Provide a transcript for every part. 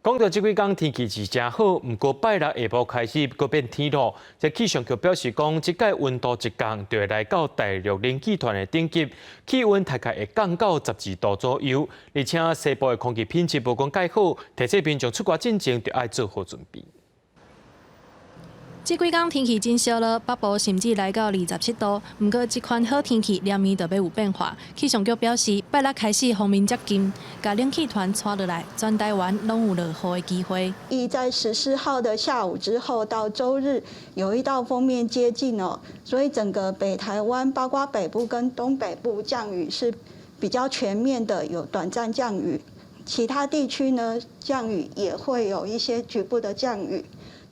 講到這幾工天氣是誠好，毋過拜六下晡開始閣變天咯。這氣象局表示講，這擺溫度一降，就會來到大陸冷氣團的頂級，氣溫大概會降到12度左右。而且西部的空氣品質無講蓋好，提醒民眾出外進前就愛做好準備。這幾工天氣真燒熱，北部甚至來到27度。毋過這款好天氣連綿就欲有變化。氣象局表示，拜六開始鋒面接近，共冷氣團帶落來，全台灣攏有落雨的機會。一在14號的下午之後到週日，有一道鋒面接近哦，所以整個北台灣，包括北部跟東北部降雨是比較全面的，有短暫降雨。其他地區呢，降雨也會有一些局部的降雨。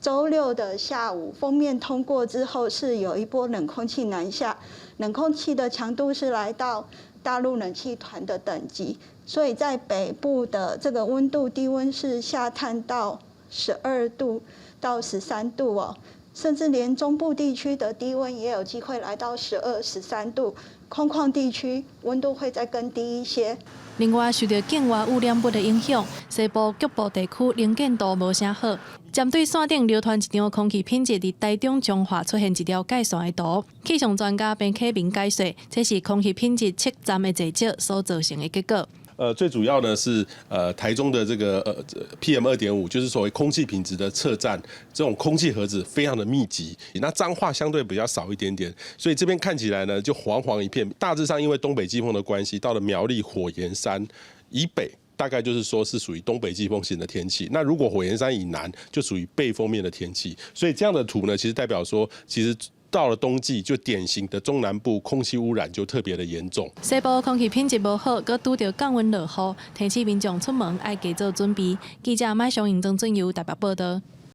週六的下午，鋒面通過之後，是有一波冷空氣南下，冷空氣的強度是來到大陸冷氣團的等級，所以在北部的這個溫度低溫是下探到12度到13度哦，甚至連中部地區的低溫也有機會來到12、13度，空曠地區溫度會再更低一些。另外，受到境外污染物的影響，西部局部地區能見度無啥好。針對線頂流傳一張空氣品質佇台中彰化出現一條界線的圖，氣象專家邊啟明解說，這是空氣品質測站的濟少所造成的結果。最主要呢是台中的這個PM 2.5，就是所謂空氣品質的測站，這種空氣盒子非常的密集。那彰化相對比較少一點點，所以這邊看起來呢就黃黃一片。大致上因為東北季風的關係，到了苗栗火焰山以北，大概就是說是屬於東北季風型的天氣。那如果火焰山以南，就屬於背風面的天氣。所以這樣的圖呢，其實代表說，其實到了冬季，就典型的中南部空氣污染就特別的嚴重。西部空氣品質無好，閣拄著降溫落雨，提醒民眾出門愛加做準備。記者麥尚盈、曾俊佑台北報道。